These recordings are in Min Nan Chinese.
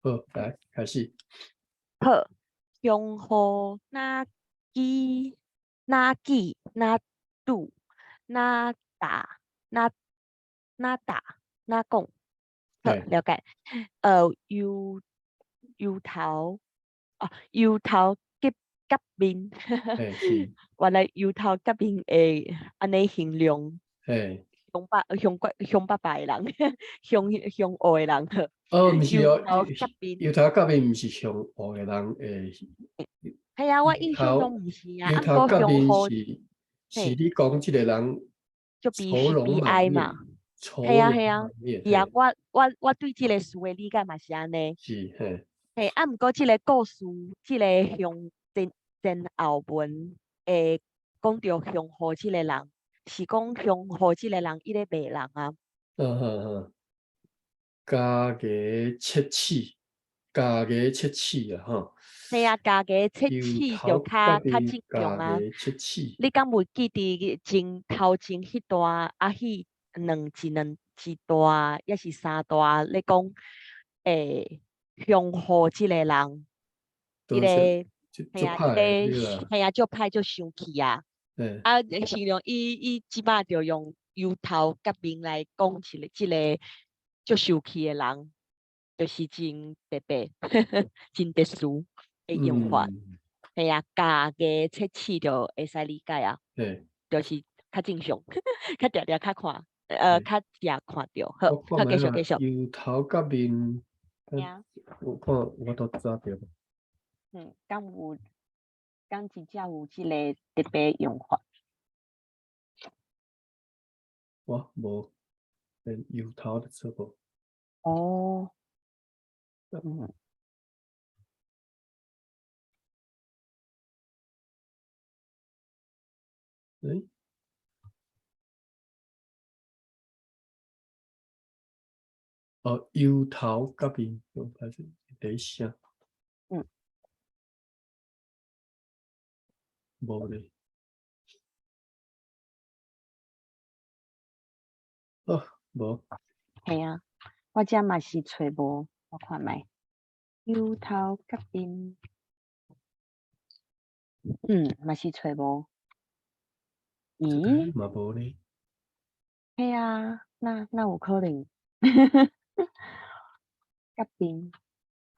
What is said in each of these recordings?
好，來開始。好，鄉戶若記若記若拄若打若若打若講，好，了解。油油頭哦，油頭革革面，原來油頭革面會按呢形容。凶巴凶怪凶巴巴的人，凶凶惡的人。哦，毋是哦，油頭革面毋是凶惡的人會。係啊，我印象中毋是啊。油頭革面是是你講這個人就愁容悲哀嘛。係啊係啊，是啊，我對這個詞的理解嘛是按呢。是嘿。嘿，啊，毋過這個故事，這個鄉前前後文會講著鄉戶這個人，是講鄉戶這個人伊咧罵人啊。嗯嗯嗯。咬牙切齒，咬牙切齒啊！吼。係啊，咬牙切齒就較較正常啊。切齒。你敢有記得前頭前彼段啊？彼兩一兩一段，抑是三段咧講，鄉戶這個人，伊個係啊，伊個係啊，足歹足生氣啊！啊，形容伊伊這擺就用油頭革面來講一個這個足生氣的人，就是真特別、真特殊的用法。係啊，咬牙切齒就會使理解啊，就是較正常，較定定較看，較常看著。好，好，繼續繼續。油頭革面，我看我都知著。嗯，敢有，敢真正有這個特別用法？我無，連油頭都做無。哦。嗯。欸？哦，油頭革面，我開始伫寫。無咧。哦，無。係啊，我這嘛是揣無，我看覓。油頭革面，嘛是揣無。咦？嘛無咧。係啊，那那有可能？革面，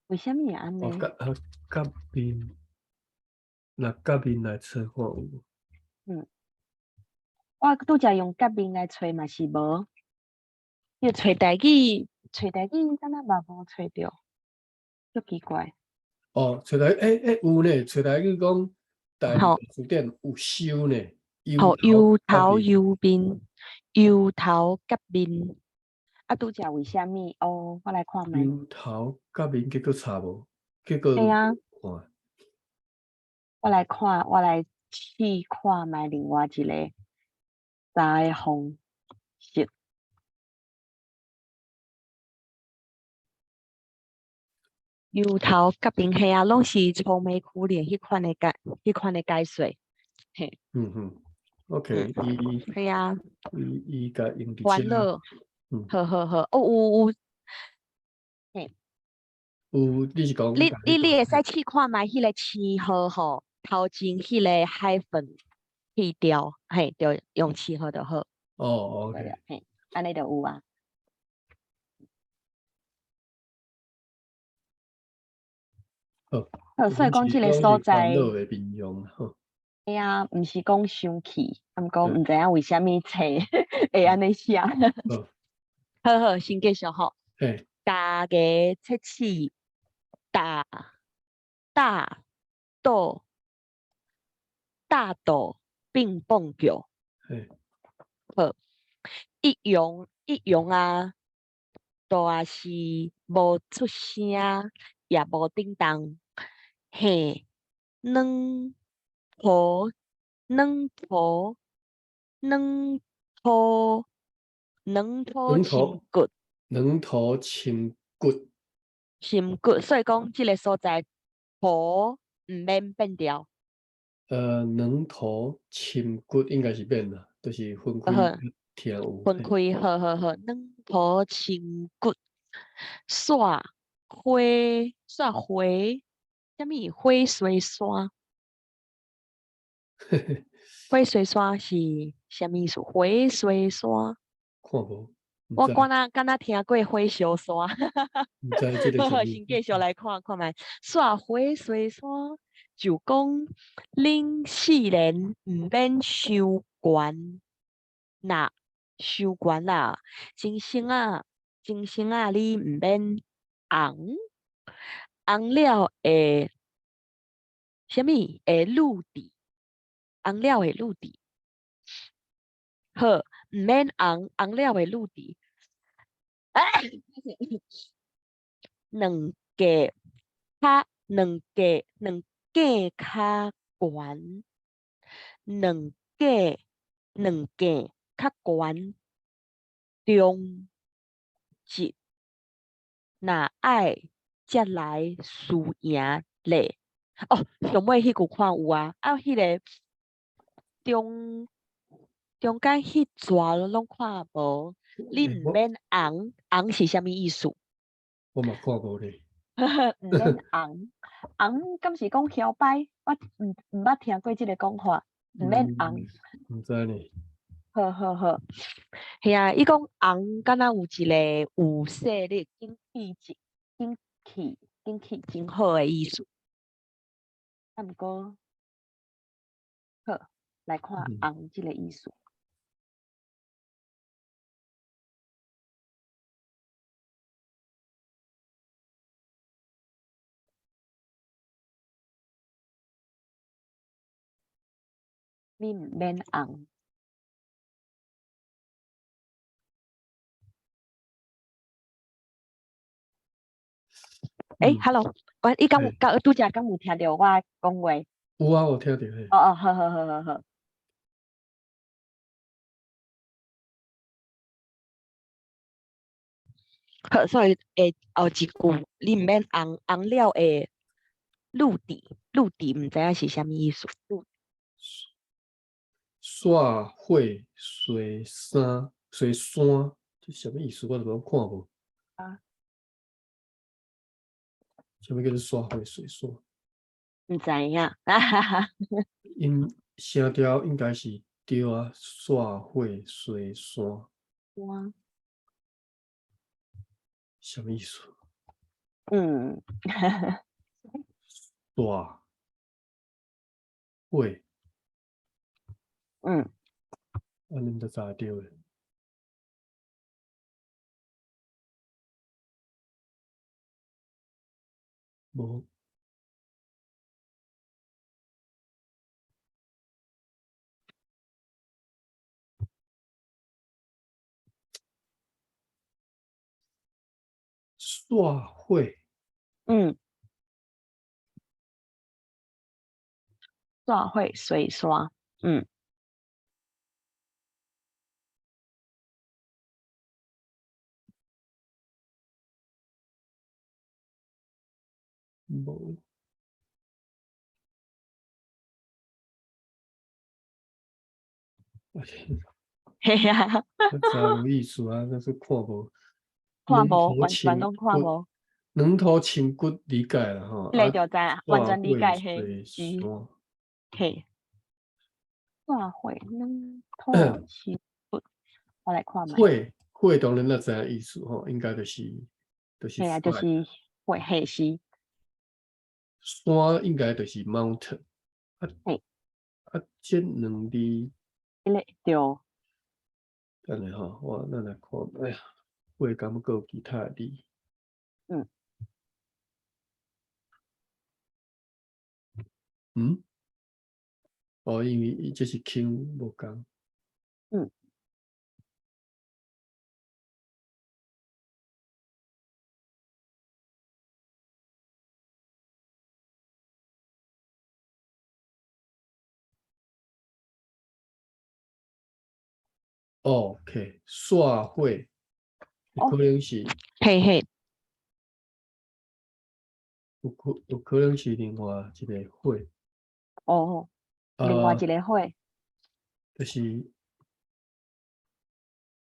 為啥物會按呢？哦，革啊革面，若革面來揣看有無？我拄才用革面來揣嘛是無。伊揣台語，揣台語，敢若嘛無揣著，足奇怪。哦，揣台欸欸有呢，揣台語講台語詞典有收呢。好，油頭油面，油頭革面。啊，拄才為啥物？哦，我來看覓。油頭革面結果查無，結果係啊。看。我來看，我來試看覓另外一個查的方式。油頭革面係啊，攏是愁眉苦臉彼款的解，彼款的解說。嘿。嗯嗯，OK，伊係啊。伊伊共用佇歡樂。好好好，哦有有。嘿。有，你是講你你你會使試看覓彼個星號吼，頭前彼個 hyphen 去掉，嘿，就用星號就好。哦，OK。嘿，按呢就有啊。好，好，所以講這個所在，係啊，毋是講生氣，啊，毋過毋知影為啥物冊會按呢寫。好好，先繼續吼。咬牙切齒，大大肚大肚變蹦叫。好，一陽一陽啊，都也是無出聲，也無叮當。嘿，軟土軟土軟土軟土深骨，軟土深骨，深骨，所以講這個所在土毋免變調。軟土深骨應該是免啦，就是分開聽有。分開，好好好，軟土深骨，煞開火煞火，啥物火水山？火水山是啥物意思？火水山？看無，我敢若敢若聽過火燒山。毋知這個好好，先繼續來看看覓。煞火水山就講恁世人毋免傷懸，若傷懸啦，真生仔，真生仔，你毋免紅，紅了會啥物？會愈滴，紅了會愈滴。好，毋免紅，紅了會愈滴。兩格較兩格兩格較懸，兩格兩格較懸，中一若愛才來輸贏咧。哦，上尾彼句看有啊，啊，彼个中中間彼逝攏看無，你毋免紅，紅是啥物意思？我嘛看無咧。毋免紅，紅敢是講搖擺？我毋捌聽過這个講法，毋免紅。毋知呢。好好好，嘿啊，伊講紅敢若有一个有勢力、景氣真景氣景氣真好的意思。啊，毋過，好，來看紅這个意思。你毋免紅。欸，Hello，我你敢有敢拄才敢有聽著我講話？有啊，有聽著嘿。哦哦，好好好好好。好，所以會後一句，你毋免紅，紅了會愈滴，愈滴，毋知影是啥物意思。煞火隨山隨山，這啥物意思？我都無看無。啊。啥物叫做煞火隨山？毋知影。𪜶聲調應該是對啊，煞火隨山。哇。啥物意思？煞火。啊，恁就知對咧。無。煞火。煞火隨山，無。嘿啊。我知有意思啊，但是看無。看無，完全攏看無。軟土深骨理解啦吼。這个就知，完全理解嘿，是。嘿。煞火軟土深骨，我來看覓。火火當然咱知影意思吼，應該就是。嘿啊，就是火，嘿是。山應該就是 mountain，啊，啊，這兩字。這个對。等下吼，我咱來看，哎呀，火敢閣有其他的字？嗯？哦，因為伊這是腔無仝。OK，煞火，可能是。嘿嘿。有可能是另外一个火。哦，另外一個火。就是，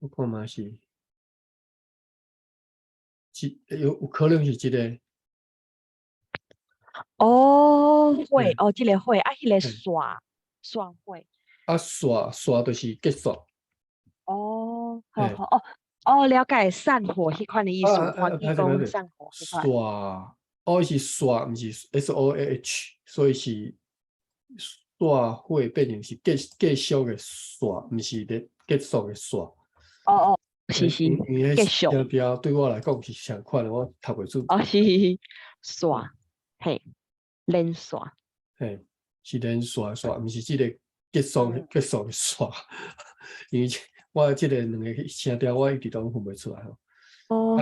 我看嘛是，是有可能是這个。哦，火哦，這个火啊，彼个煞煞火。啊，煞煞就是结束。哦，好好哦哦，了解散伙彼款的意思，番语讲散伙彼款。煞，哦，是煞，毋是 SOAH，所以是煞火變成是繼續的煞，毋是咧結束的煞。哦哦，是是，繼續。調對我來講是相款的，我讀袂出。哦，是是煞，嘿，連線。嘿，是連線煞，毋是這个結束的煞。因為我這个兩个聲調，我一直都分袂出來吼。哦。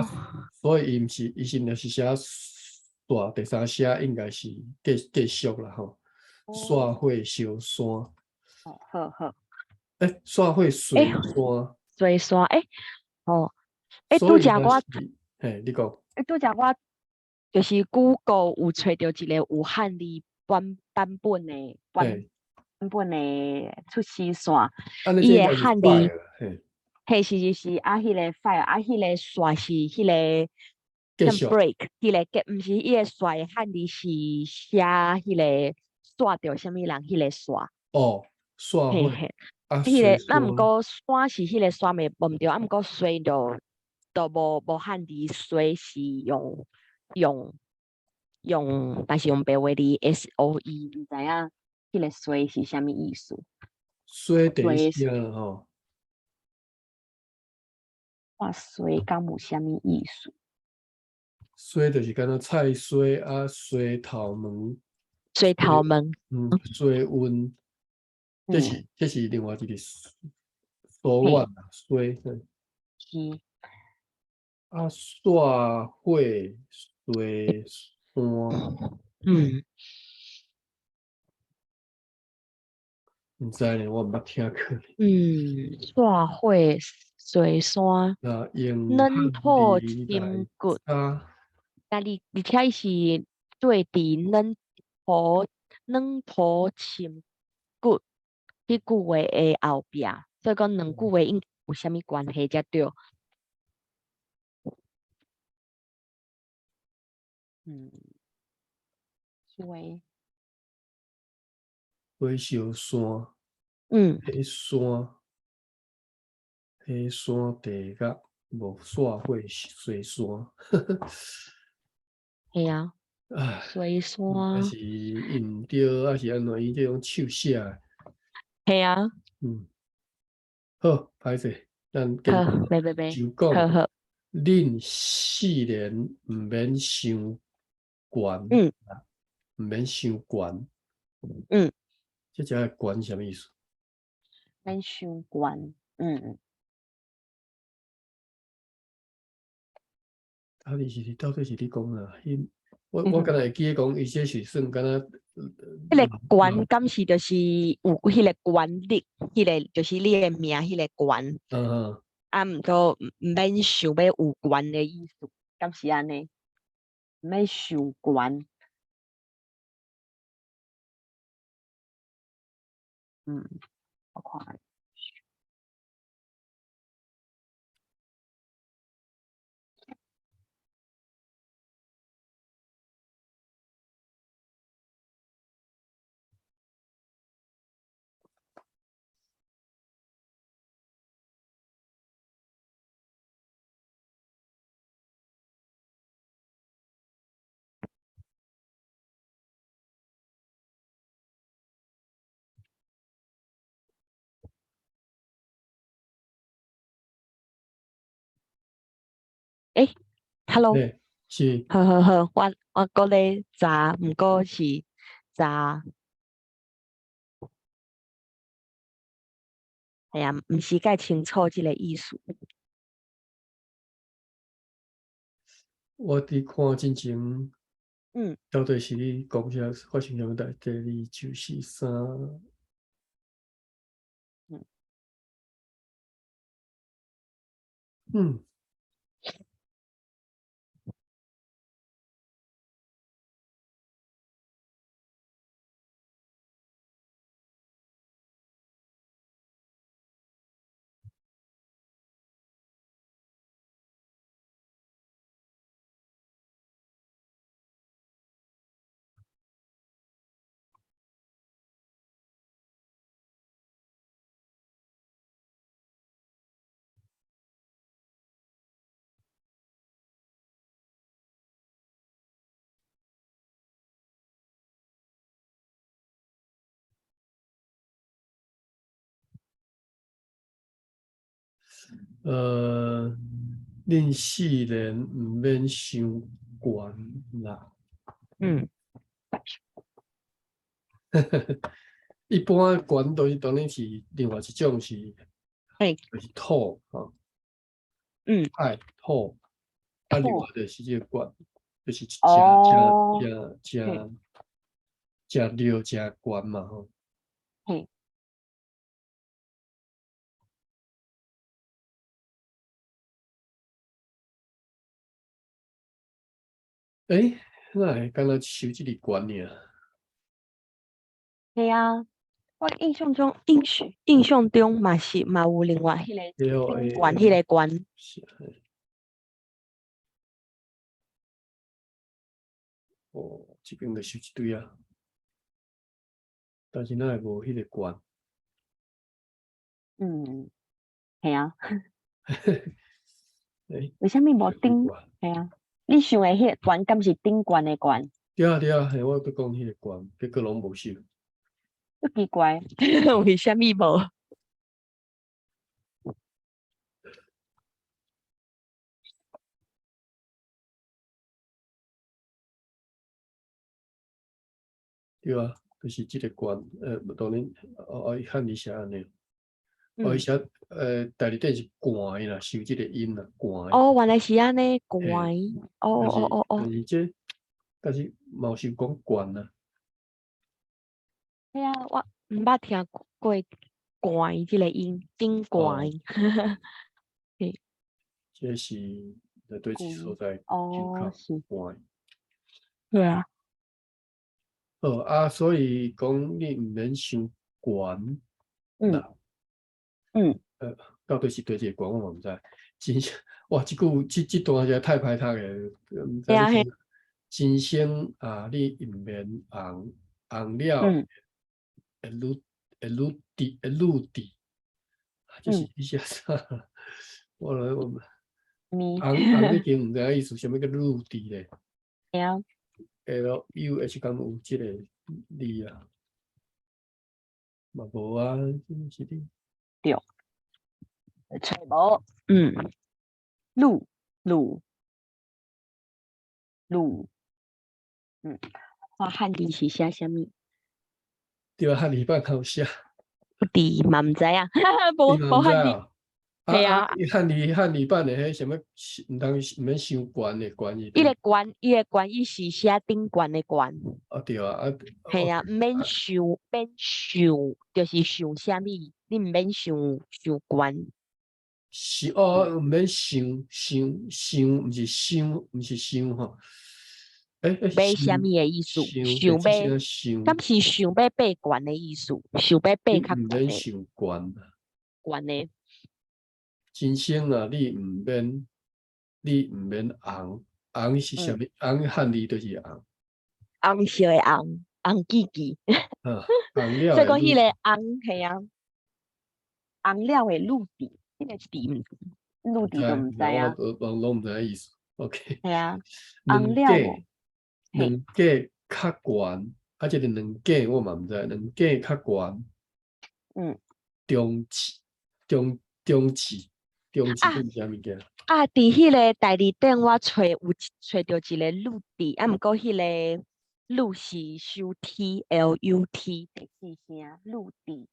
所以伊毋是，伊是若是寫煞，第三聲應該是繼續啦吼。煞火燒山。哦，好好。欸，煞火隨山。隨山，欸，哦，欸，拄才我，嘿，你講。欸，拄才我就是 Google 有揣著一个有漢字版本的版本的出師線，伊的漢字，嘿，是是是，啊，彼个 fire，啊，彼个煞是彼个像 break，彼个結，毋是伊个煞的漢字是寫彼个煞著啥物人彼個煞。哦，煞嘿嘿，彼个，啊，毋過山是彼個山袂無毋對，啊，毋過衰就無漢字，衰是用，但是用白話字 SOE，毋知影彼个衰是啥物意思。衰第一聲吼。哇，衰敢有啥物意思？衰就是敢若菜衰啊，衰頭毛。衰頭毛。嗯，衰運。這是另外一个所謂啊，衰。是。啊，煞火衰山。毋知呢，我毋捌聽過。嗯，煞火衰山。軟土深骨。啊。啊，而且伊是對佇軟土深骨彼句話的後壁，所以講兩句話應有啥物關係才對。嗯，衰。火燒山。彼山，彼山地角無煞火衰山。嘿啊。唉，衰山。還是伊毋對，還是按怎？伊這種手寫的。嘿啊。嗯。好，歹勢，咱繼好，袂袂袂，就講，好好。恁四年毋免傷懸，毋免傷懸。這只懸啥物意思？免傷懸，嗯。到底是咧講啥？彼我敢若會記得講，伊這是算敢若。彼个懸敢是就是有彼个權力，彼个就是你的名，彼个懸。啊，毋過毋免想欲有權的意思，敢是按呢？毋免想懸。嗯，我看。欸，Hello，欸，是。好好好，我閣咧查，毋過是查，哎呀，毋是介清楚這个意思。我佇看進前，到底是咧講啥？發生啥物代誌？二九四三。恁四年毋免傷懸啦。一般懸都是當然是另外一種是，就是土吼。愛土，啊，另外就是這個懸，就是誠誠誠誠誠熱誠懸嘛吼。欸，哪會敢若收這个懸爾？嘿啊，我印象中，印象中嘛是嘛有另外彼个頂懸彼个懸。是嘿。哦，這邊就收一堆啊，但是哪會無彼個懸？嗯，嘿啊。欸，為啥物無頂？嘿啊，你想的彼个懸，敢是頂懸的懸？對啊對啊，嘿，我閣講彼個懸，結果攏無收。足奇怪，為啥物無？對啊，就是這個懸，當然，哦，伊漢字寫按呢，哦，伊寫，大字典是懸啦，收這個音啦，懸。哦，原來是按呢，懸。哦哦哦哦。但是這，但是嘛有想講懸啊。嘿啊，我毋捌聽過懸這個音，頂懸。嘿。這是佇佗一所在哦，是。懸。對啊。好啊，所以講你毋免傷懸啦。到底是佗一個懸，我嘛毋知。真正，哇！這句這這段實在太歹讀个，毋知你人生啊，你毋免紅紅了，會愈會愈甜，會愈甜。這是你寫啥？我來我紅紅已經毋知影意思，啥物叫愈甜咧？對啊。 L U H 敢有這個字啊？嘛無啊，真是你。對，揣無，愈愈愈，看漢字是寫啥物？對啊，漢字版敢有寫？佇嘛毋知影，無無漢字。嘿啊。伊漢字版的彼啥物，毋通毋免傷懸的懸伊。伊個懸，伊個懸，伊是寫頂懸的懸。啊對啊，啊。嘿啊，毋免想，免想，就是想啥物，你毋免想傷懸。是哦，毋免想想想，毋是想，毋是想吼。買啥物的意思？想欲，敢是想欲爬懸的意思？想欲爬較懸的。毋免傷懸。懸的。人生啊，你毋免紅，紅是啥物？紅漢字就是紅。紅色的紅，紅記記。啊，紅了。所以講彼個紅，嘿啊，紅了會愈甜，彼個甜，愈甜就毋知啊。我攏毋知影意思。OK。嘿啊，紅了。兩價較懸，啊，這個兩價我嘛毋知，兩價較懸。中市，中中市，中市是啥物件？啊，佇彼個大字典我揣有揣著一個愈字，啊，毋過彼個愈是收 T L U T 第四聲愈字。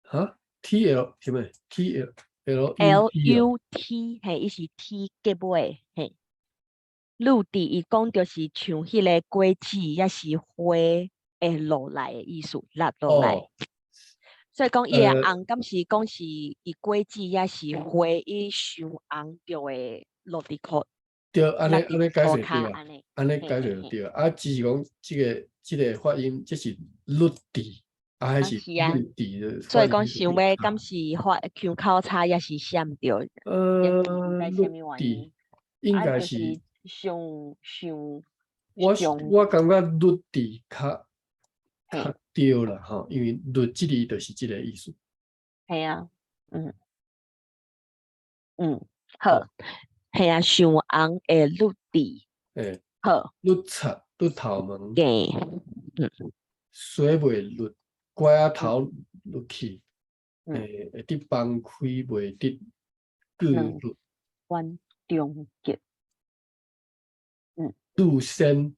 哈？T L 啥物？T L L L U T 嘿，伊是 T 結尾嘿。愈字伊講就是像彼個果子，抑是花會落來的意思，落落來。所以講伊的紅，敢是講是伊果子，抑是花，伊傷紅就會落佇褲。對，按呢按呢解釋對啊，按呢解釋就對啊。啊，只是講這個發音，這是愈字，啊，彼是愈字。所以講想欲敢是發腔口差，抑是寫毋對。愈字應該是。上上，我感覺愈字較較對啦吼，因為愈這字就是這個意思。係啊，好，係啊，傷紅會愈字。欸，好。愈賊愈頭毛。對，洗袂落，拐仔頭落去，會得放開袂得。兩句懸中結。律先，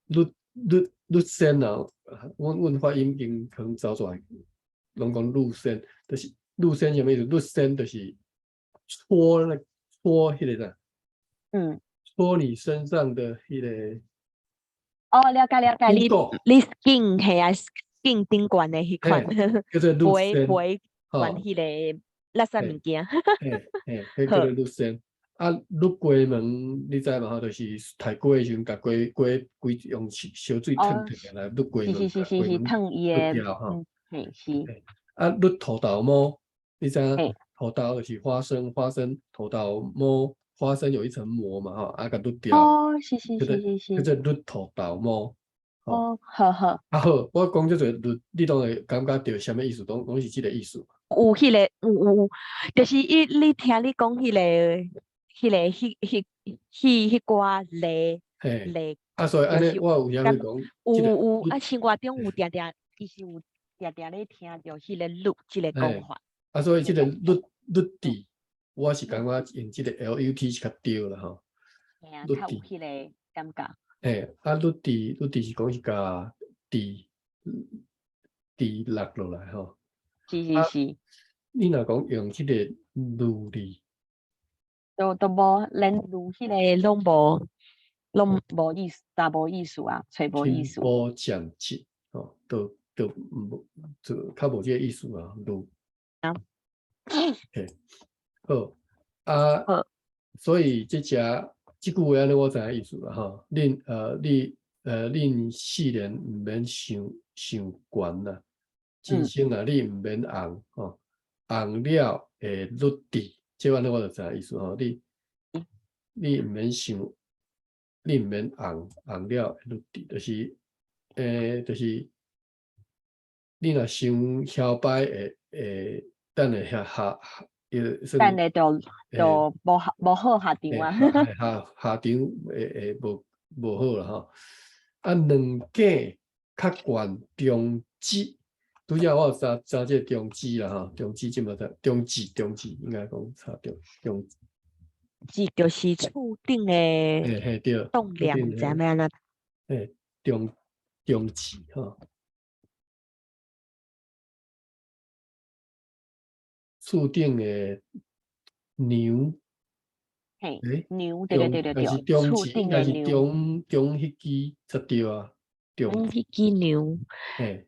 律律律先啊，阮發音已經可能走出來，攏講律先，就是律先啥物意思？律先就是搓那搓彼个啥？搓你身上的彼個。哦，了解了解，你污垢。你頸係啊，頸頂懸的彼款，叫做律背先，背懸彼個垃圾物件。嘿，嘿，彼叫做律先。啊，潞雞毛，你知無吼？就是刣雞的時陣，共雞雞規用燒水燙燙來潞雞毛，是是是是，燙伊的，掉吼。嘿是。啊，潞土豆毛，你知影？土豆就是花生，花生土豆毛，花生有一層膜嘛吼，啊，共潞掉。哦，是是是是是。叫做潞土豆毛。哦，好好。啊好，我講這濟潞，你攏會感覺著啥物意思？攏是這個意思。有彼個，有有有，就是伊，你聽你講彼個。彼個、彼、彼、彼、彼寡例例，啊，所以按呢，我有啥物講？有有有，啊，生活中有定定，其實有定定咧聽著彼個潞這個講法。啊，所以這個潞潞佇，我是感覺用這個 LUT 是較對啦吼。嘿啊，較有彼個感覺。嘿，啊，潞佇潞佇是講是共佇佇落落來吼。是是是。你若講用這個潞字。都無，連潞彼個攏無，攏無意思，查無意思啊，揣無意思。輕薄降級，哦，都無，就較無這個意思啊，潞。啊。嘿，好，啊，所以這隻這句話按呢，我知影意思啦吼。恁你恁四年毋免傷傷懸啦，人生啊，你毋免紅吼，紅了會潞佇。這按呢我就知影意思吼，你毋免想，你毋免紅紅了會潞佇，就是，就是你若傷囂擺會會等下下下，等下就就無無好下場啊！下下場會會無無好啦吼。啊，兩價較懸中指，拄才我有查查這個中指啦吼，中指這麼在中指中指應該講查中中指就是厝頂的，嘿嘿對，棟梁，毋知影欲按怎？嘿，中中指吼，厝頂的梁，嘿，梁對對對對對，厝頂的梁，中中彼支才對啊，中彼支梁，嘿，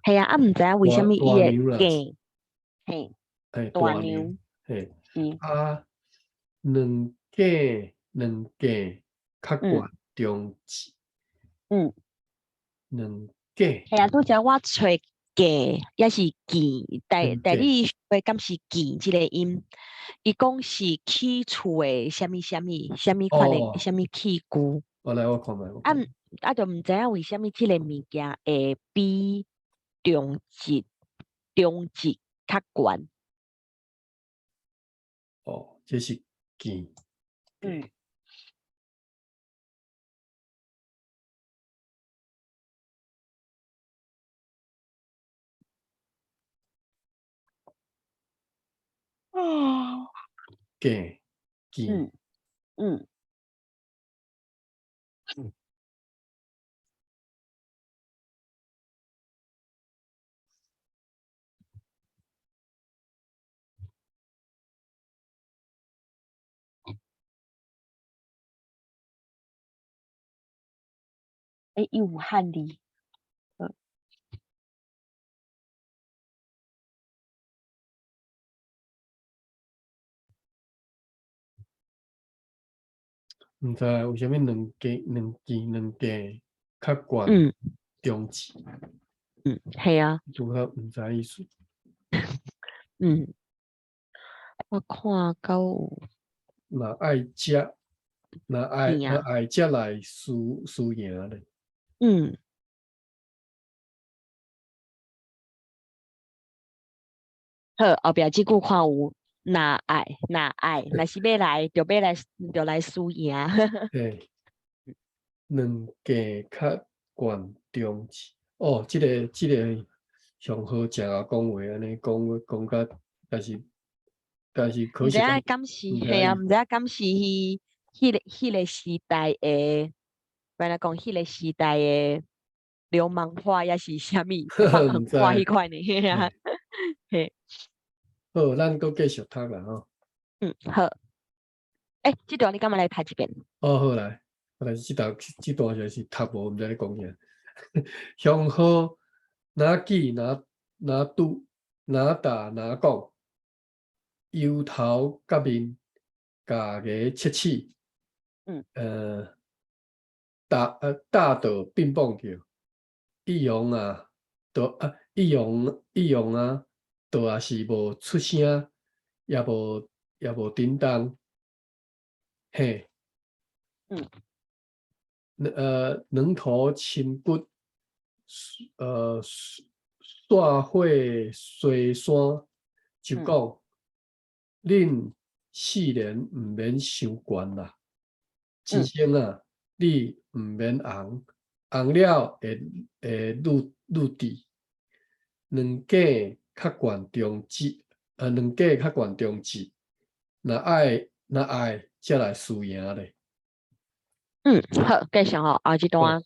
係啊，啊毋知影為啥物伊會價，嘿，大梁，嘿，啊，兩價兩價較懸中指，兩價，係啊，拄才我揣價抑是件，台台語話敢是件這個音，伊講是起厝的啥物啥物啥物款的啥物器具。我來我看覓。啊啊，就毋知影為啥物這個物件會比中指中指較懸。哦，這是件。哦。件件。欸，伊有漢字。毋知為啥物兩價兩件兩價較懸中指。嗯，係啊。拄較毋知意思。我看敢有。若愛食，若愛若愛才來輸輸贏咧。好，後壁這句看有，若愛若愛，若是欲來，就欲來，就來輸贏。嘿，兩價較懸中指。哦，這個這個上好食啊，講話按呢講講甲但是毋知可惜影敢是嘿啊，毋知影敢是彼个時代的，原來講彼個時代的流氓話，抑是啥物毋知話彼款的，嘿啊，嘿。好，咱閣繼續讀啦吼。嗯，好。欸，這段你敢欲來讀一遍？哦，好來，來這段就是讀無，毋知咧講啥。雄鶴若記若若拄若打若講，憂頭佮面，咬牙切齒。大道變蹦叫，一樣啊，都啊，一樣一樣啊，都也是無出聲，也無振動。嘿。兩頭深骨，煞火西山，就講，恁世人毋免傷懸啦，一生啊，你毋免紅，紅了會愈智，兩假較懸中指，兩假較懸中指，若愛才來輸贏咧。嗯，好，繼續吼，後一段。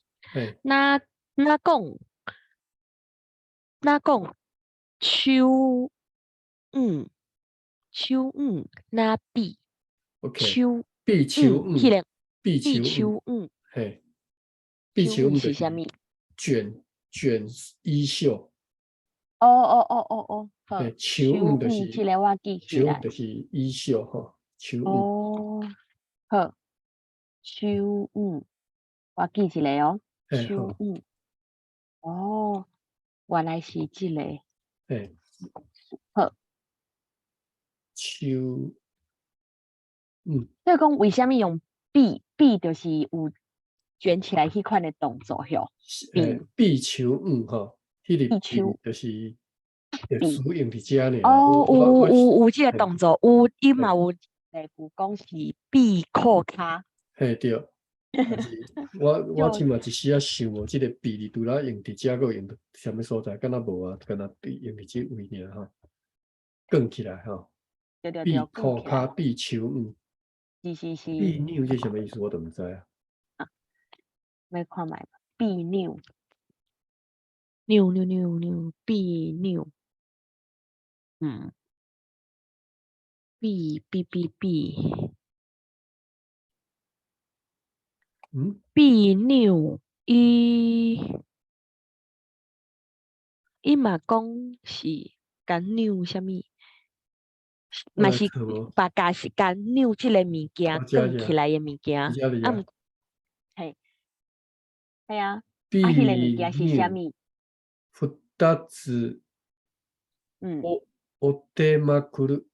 若講，手五，手五，若比，手比手五，彼个比手五，嘿，比手五是啥物？捲衣袖。哦哦哦哦哦，好。手五就是，這个我記起來。手五就是衣袖吼，手五。哦，好。手五，我記一下哦。手五，哦，原來是這個。嘿。好。手，嗯。所以講，為啥物用臂？臂就是有捲起來彼款的動作，吼。臂手五吼，彼個臂就是使用佇遮爾。哦，有這個動作，有伊嘛有例句講是臂闊跤。嘿對，但是我這馬一時仔想無，這個臂字除了用佇遮，閣用佇啥物所在？敢若無啊？敢若用佇這位爾吼，捲起來吼。對對臂對，褲跤臂手五。是是是。臂扭這啥物意思？我都毋知啊。啊，欲看覓，臂扭，扭扭扭扭，臂扭。臂臂臂臂。臂扭，伊嘛講是共扭啥物，嘛是把共是共扭這個物件捲起來的物件，啊毋，嘿，嘿啊，啊，彼個物件是啥物？二つ，お手まくる，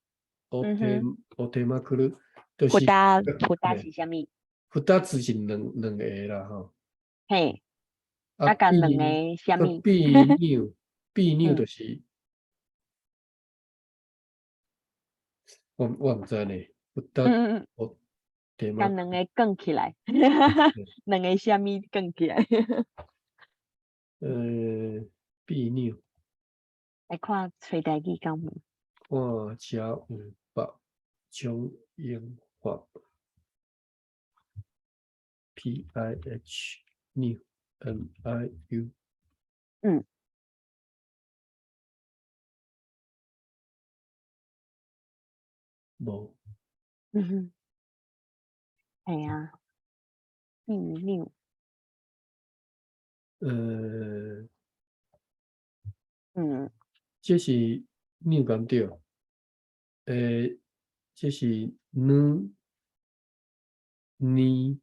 お手お手まくる，就是ふたふた是啥物？二つ是兩個啦吼。嘿，啊，共兩個啥物？臂扭，臂扭就是，我毋知呢。我共兩個捲起來，兩個啥物捲起來？臂扭。來看揣台語敢無？看遮有別種用法。P I H 扭 N I U。無。嗯哼。嘿啊。臂扭。這是扭敢對？這是軟呢，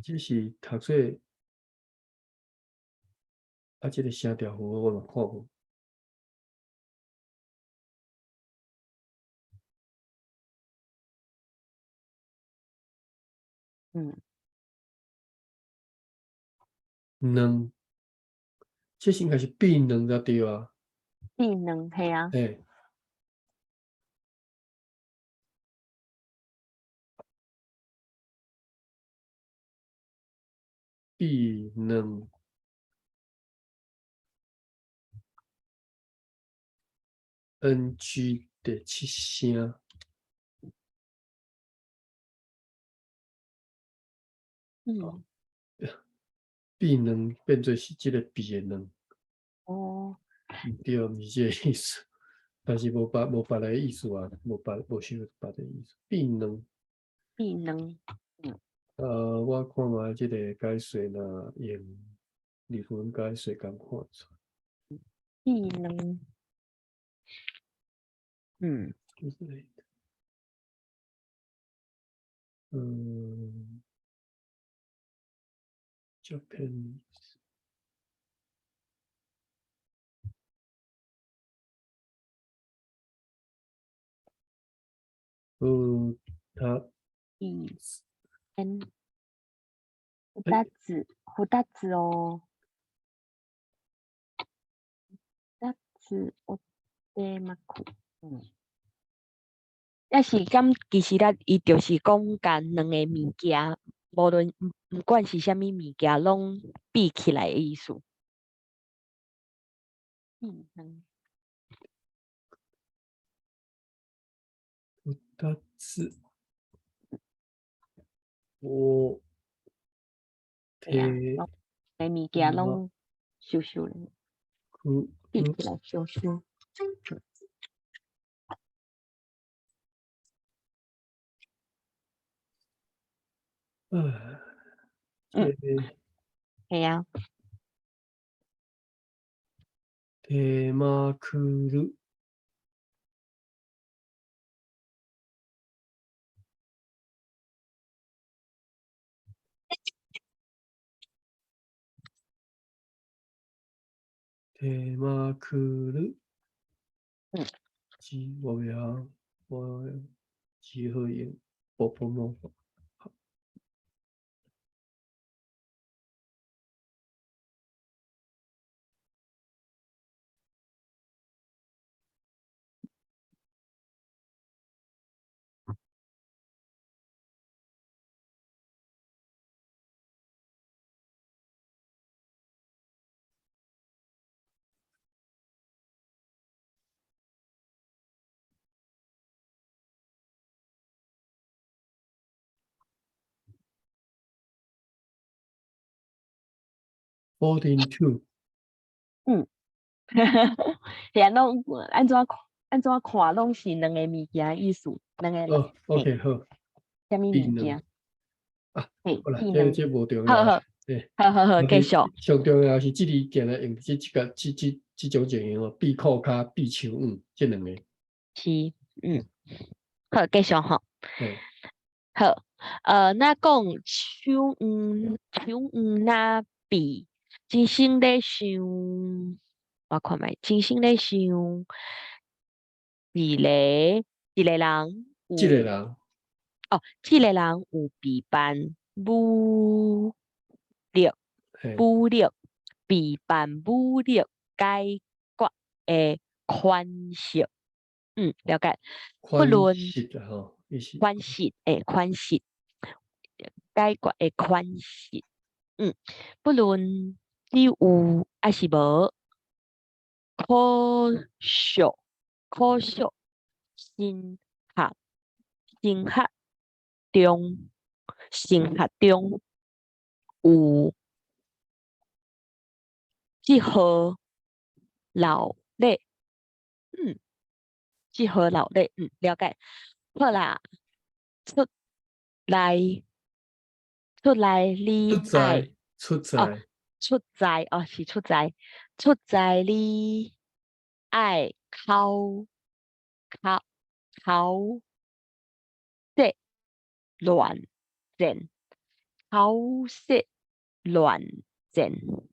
這是讀做啊，這個聲調符號我嘛看無。軟，這是應該是變軟才對啊。變軟，嘿啊。嘿。變軟。NG 點第七聲。變兩變做是這個變的兩。毋對，毋是這個意思，但是無別个意思啊，無別無想別个意思。變兩。變兩。我看覓這個解說若用日文解說敢看出。變兩。Japanese。他。嗯。ふたつ、ふたつを。ふたつ折って巻く。抑是敢其實咱伊就是講共兩個物件，無論毋管是啥物物件，攏比起來的意思。ふたつ。我。對啊，個物件攏收收咧，比起來收收。係啊。手まくる。手まくる。我袂曉，我只好用波波魔法。42。係啊，攏按怎看攏是兩個物件意思，兩個。哦，OK，好。啥物物件？啊，好啦，這無重要。好好，好好好，繼續。上重要是這裡定來用這種情形哦，閉褲跤、閉手腕這兩個。是，好，繼續吼。好，若講手腕，手腕若閉，真心咧想，我看覓，真心咧想，一個人，這個人，哦，這個人有備辦武力，武力備辦武力解決的款式，了解。不論款式，款式解決的款式，不論你有抑是無，可惜，可惜，生活中有這號老例，這號老例，了解。好啦，出來，出來你愛，出在，出在，哦，是出在，出在你愛口口口舌亂戰，口舌亂戰。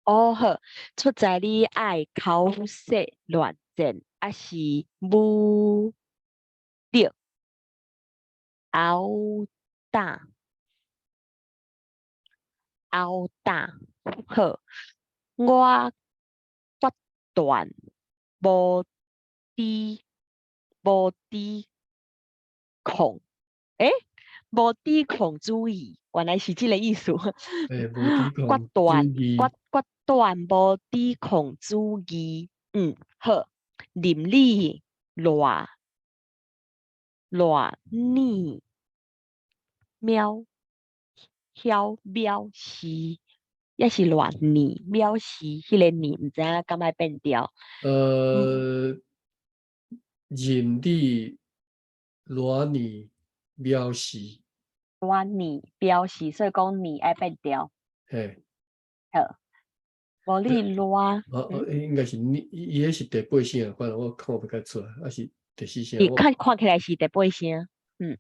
哦好，出在你愛口舌亂戰，抑是武力毆打，毆打。好，我決斷無抵無抵抗，無抵抗主義，原來是這個意思。決斷決決斷無抵抗主義，好。任你賴賴你渺曉藐視，抑是賴你藐視，彼个你毋知影敢愛變調。任你賴你藐視，賴你表示，所以講你愛變調。嘿，好，無你賴，哦哦，應該是你，伊彼是第八聲，反正我看袂較出來，抑是第四聲。伊看看起來是第八聲，嗯。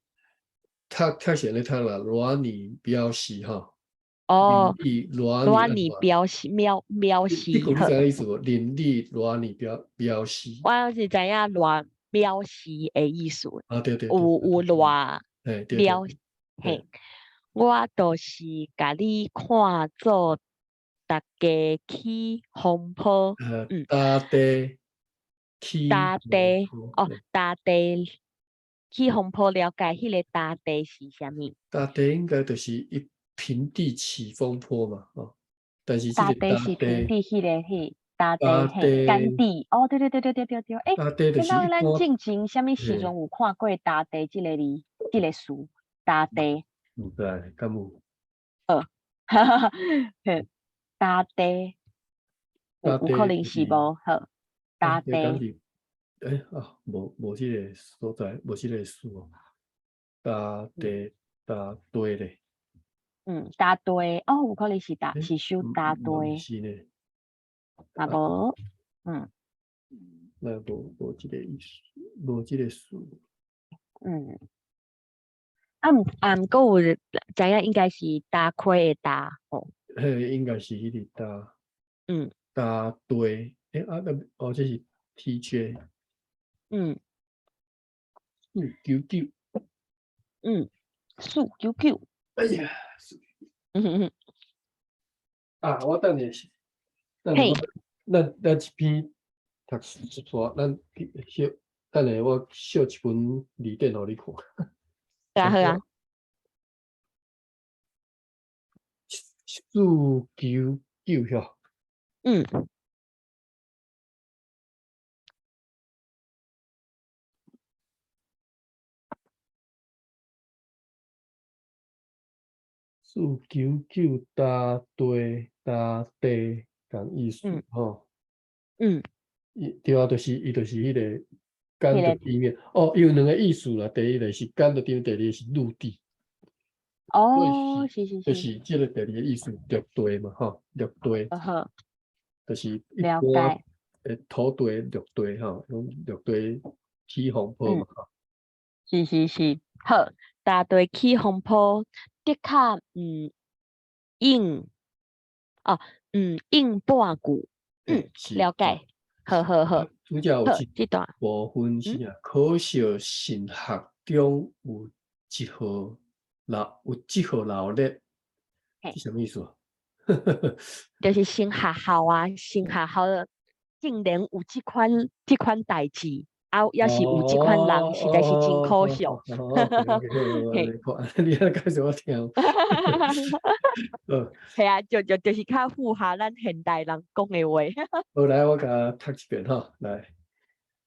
讀讀是按呢讀啦，賴你表示吼。哦，賴你表示藐藐視。這句你知影意思無？任你賴你表示。我是知影賴藐視的意思。啊對對，有賴藐，嘿，我就是共你看做大家起風波，嗯，大地起大地哦，大地起風波，了解彼个大地是啥物？大地應該就是一平地起風波嘛，哦，但是大地是平地，彼个彼大地嘿，乾地哦，對對對對對對對，欸，大地就是咱進前啥物時陣有看過大地這个字，這个詞，大地。毋知，敢有？哈哈，嘿，大地，有可能是無好，大地。欸啊，無這个所在，無這个詞哦。大地大地咧。嗯，大地哦，有可能是大是收大地。是呢。啊無，嗯。那無這个意思，無這个詞。嗯。啊毋啊毋過有知影應該是大溪的大吼。嘿，應該是彼个大。嗯。大地，欸啊那哦，這是 TJ。嗯。 499。嗯，499。哎呀。嗯哼哼。啊，我等下是，等下咱一篇讀一撮，咱小等下我小一本字典予你看。對啊，好啊。499遐。嗯。 499大地大地仝意思吼。嗯。伊對啊，就是伊就是彼个乾的地面。哦，伊有兩個意思啦。第一個是乾的地面，第二個是陸地。哦，是是是。就是這個第二個意思，陸地嘛，吼，陸地。好。就是一般的土地、陸地吼，用陸地起風波嘛，吼。是是是，好，大地起風波，的確毋應，哦，毋應半句，嗯，了解，好好好。主要有這段部分是啊，可惜神學中有一號老有這號鬧熱，是啥物意思啊？就是神學校啊，神學校竟然有這款代誌，啊，抑是有這款人，實在是真可惜。你按呢解釋我聽。係啊，就是較符合咱現代人講的話。好，來，我共讀一遍吼，來，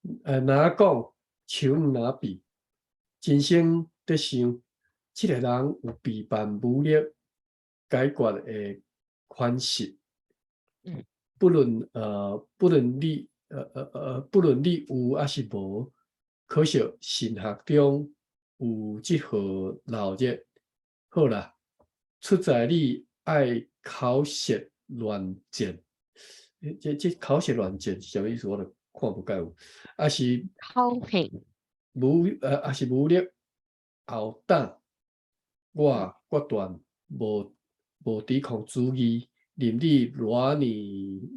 若講手若比，人生咧想，這个人有備辦武力解決的款式。不論你有抑是無，可惜神學中有這號鬧熱。好啦，出在你愛口舌亂戰，這口舌亂戰是啥物意思？我都看無解有，抑是口舌抑是武力後膽，我決斷無抵抗主義，任你偌呢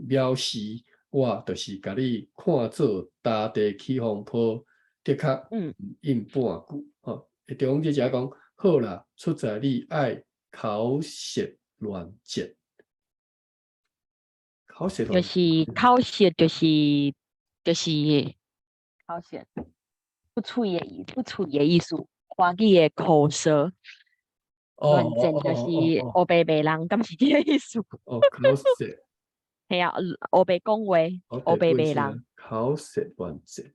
藐視，我就是共你看做大地起風波，的確應半句吼。中這只講好啦，出在你愛口舌亂戰，口舌就是口舌，就是口舌，不喙的意思，歡喜的口舌。亂戰就是烏白罵人，敢是這個意思？哦，口舌。係啊，烏白講話，烏白罵人。口舌亂戰。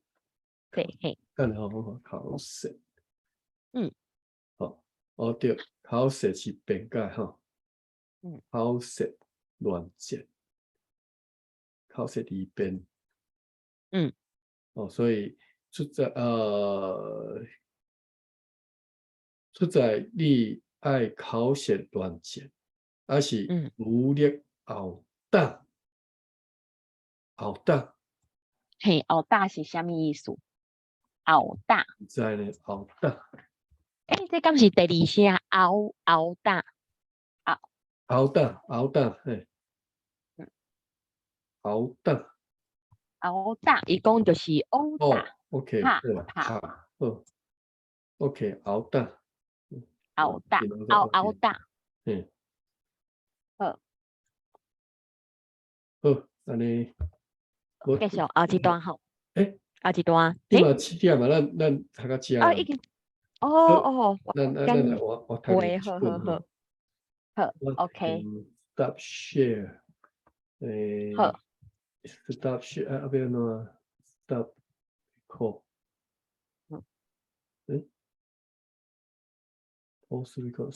對嘿。等下我看口舌。好，哦對，口舌是辯解吼。口舌亂戰，口舌而辯。哦，所以出在你愛口舌亂戰，抑是武力毆打？毆打。嘿，毆打是啥物意思？毆打。毋知呢，毆打。欸，這敢是第二聲？毆毆打，毆。毆打，毆打，嘿。毆打。毆打，伊講就是毆打。哦，OK，拍拍，好，OK，毆打。毆打，毆毆打。好。好，按呢。繼續後一段吼。欸？後一段。這馬7點啊，咱讀到遮。啊，已經。哦哦。咱我讀好好好。好，OK。 Stop share。欸。好。 Stop share 啊，欲按怎？Stop record。欸？Pause record。